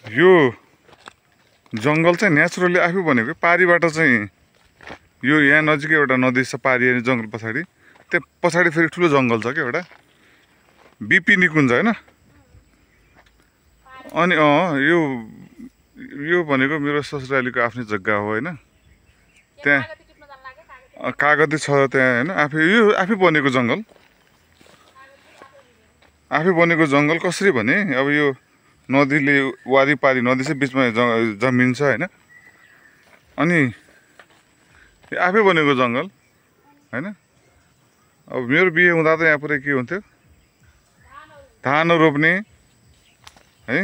यो जङ्गल चाहिँ नेचुरली आफै बनेको पारीबाट चाहिँ यो यहाँ नजिकै एउटा नदी छ पारी जङ्गल पछाडि त्यो पछाडि फेरि ठुलो जङ्गल छ क्या एउटा बिपी निकुञ्ज होइन अनि यो भनेको मेरो ससुरालीको आफ्नै जग्गा हो होइन त्यहाँ कागती छ त्यहाँ होइन आफै बनेको जङ्गल कसरी भने अब यो नदीले वारिपारी नदी चाहिँ बिचमा जमिन छ होइन अनि आफै बनेको जङ्गल होइन अब मेरो बिहे हुँदा त यहाँ पुरै के हुन्थ्यो धानहरू रोप्ने है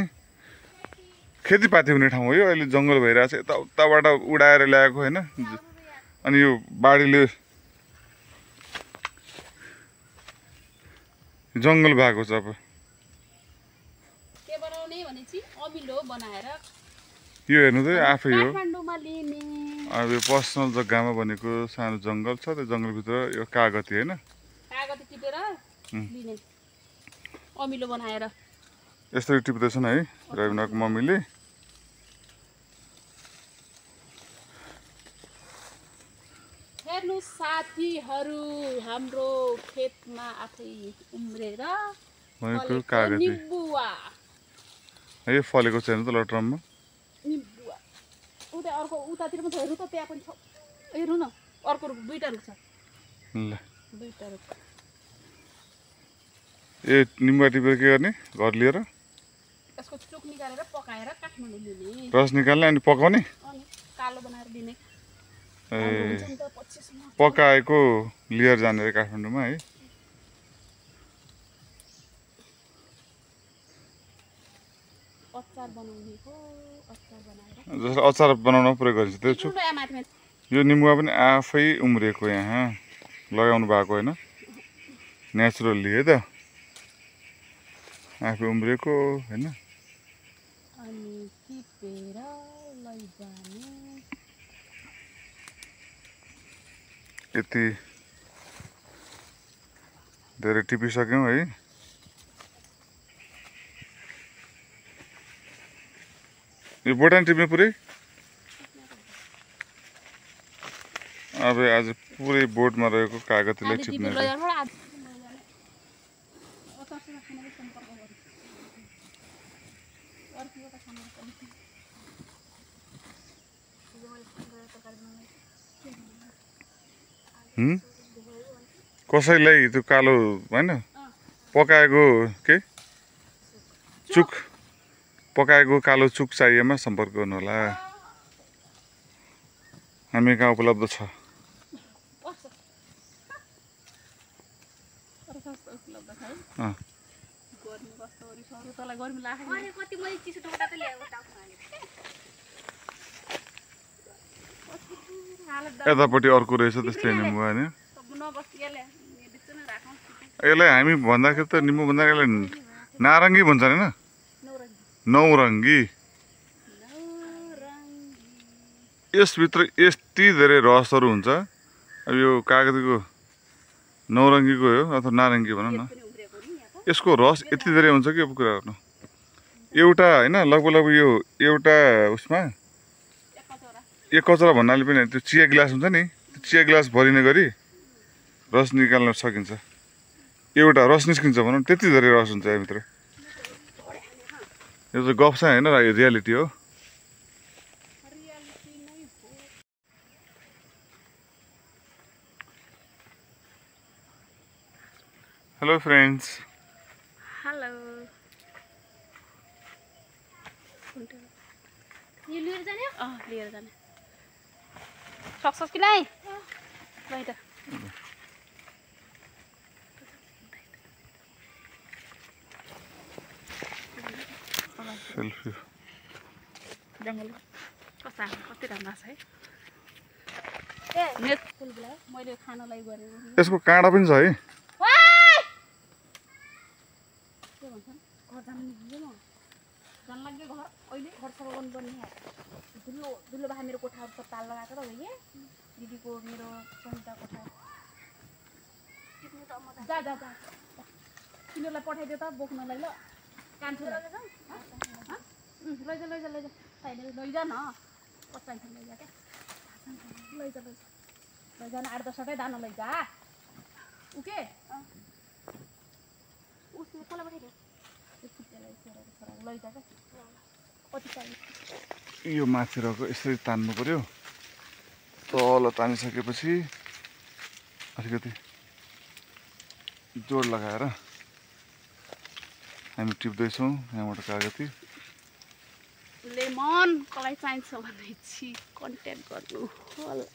खेतीपाती हुने ठाउँ हो यो अहिले जङ्गल भइरहेछ यताउताबाट उडाएर ल्याएको होइन अनि यो बाढीले जङ्गल भएको छ अब यो हेर्नु त आफै हो अब यो पर्सनल जग्गामा बनेको सानो जङ्गल छ त्यो जङ्गलभित्र यो कागती होइन अमिलो बनाएर यसरी टिप्दैछन् है रविनाको मम्मीले हेर्नु साथीहरू हाम्रो खेतमा आफै उम्रेर भनेको कागती निम्बुवा यो फलेको छैन त लटरममा निम्बुवा उता अर्को उतातिर पनि छ हेर्नु त त्यहाँ पनि छ हेर्नु न अर्को दुईटा रुख छ ल दुईटा रुख ए निम्बुवा टिपेर के गर्ने घर लिएर यसको चुक निकालेर पकाएर काठमाडौँ लिने रस निकाल्ने अनि पकाउने अनि कालो बनाएर दिने ए पकाएको लिएर जाने रे काठमाडौँमा है अचार बनाउने हो अचार बनाएर जस्तो अचार बनाउन प्रयोग गरिन्छ त्यो छु यो निम्बुवा पनि आफै उम्रिएको यहाँ लगाउनु भएको होइन नेचुरल्ली है त आफै उम्रिएको होइन अनि टिपेर लैजाने यति धेरै टिपिसक्यौँ है यो बोटान टिप्ने पुरै अब आज पुरै बोर्डमा रहेको कागतीले टिप्ने कसैलाई त्यो कालो होइन पकाएको के चुक पकाएको कालो चुक चाहिएमा सम्पर्क गर्नु होला हामी कहाँ उपलब्ध छ यतापट्टि अर्को रहेछ त्यस्तै निम्बु होइन यसलाई हामी भन्दाखेरि त निम्बु भन्दा यसलाई नारङ्गी भन्छ होइन नौरङ्गी यसभित्र यति धेरै रसहरू हुन्छ अब यो कागतीको नौरङ्गीको हो अथवा नारङ्गी भनौँ न यसको रस यति धेरै हुन्छ कि अब कुरा गर्नु एउटा होइन लगभग यो एउटा उसमा एक कचरा भन्नाले पनि त्यो चिया गिलास हुन्छ नि त्यो चिया गिलास भरिने गरी रस निकाल्न सकिन्छ एउटा रस निस्किन्छ भनौँ त्यति धेरै रस हुन्छ यहाँभित्र यो चाहिँ गफ छ होइन यो रियालिटी हो हेलो फ्रेन्ड्स हेलो यो लिएर जाने लिएर जाने सक्छस् कि नै ल त सेल्फी जङ्गल कस्तो कति राम्रो छ है मैले खानलाई गरेँ यसको काँडा पनि छ है के भन्छन् घर जानु निस्किँदैन जान लाग्यो घर अहिले घर सफा गर्नुपर्ने दुलो बाहा मेरो कोठाहरू सब ताल लगाएको त हो कि दिदीको मेरो सन्ता कोठा जा जा जा तिनीहरूलाई पठाइदियो त बोक्नलाई ल कान्छो लैजा लैजा लैजा चाहिने लैजा न चाहिन्छ लैजा क्या लैजा लैजा लैजा न 8-10वटै दाना लैजा ऊ के उसले कसलाई पठाइदियो त्यो फुटेलाई छोराको लैजा क्या कति चाहिन्छ यो माथिरको यसरी तान्नु पर्यो तल तानिसकेपछि अलिकति जोड लगाएर हामी टिप्दैछौँ यहाँबाट कागती लेमन कसलाई चाहिन्छ भने कन्ट्याक्ट गर्नु होला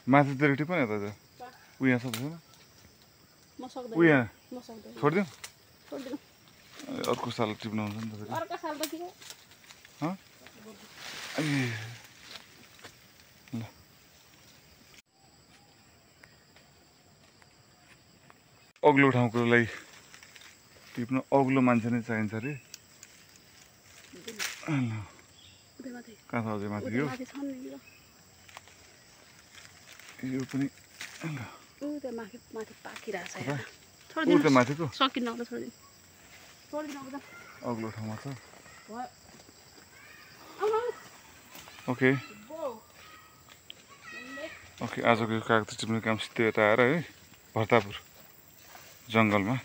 माथितिर टिप्नु नि त ऊ यहाँ छ छैन म सक्दैन ऊ यहाँ म सक्दैन छोडिदिउँ छोडिदिनु अर्को साल टिप्नु हुन्छ नि त फेरि अर्को साल त के ल अग्लो ठाउँको लागि टिप्न अग्लो मान्छे नै चाहिन्छ अरे कहाँ छ अझै माथि यो यो पनि माथि पाकिरहेछ ऊ त्यो माथिको सकिन्न अब छोडिदिनु अब अग्लो ठाउँमा छ भयो ओके ओके आजको यो कागती टिप्ने काम सिधै यता आएर है भर्तापुर जङ्गलमा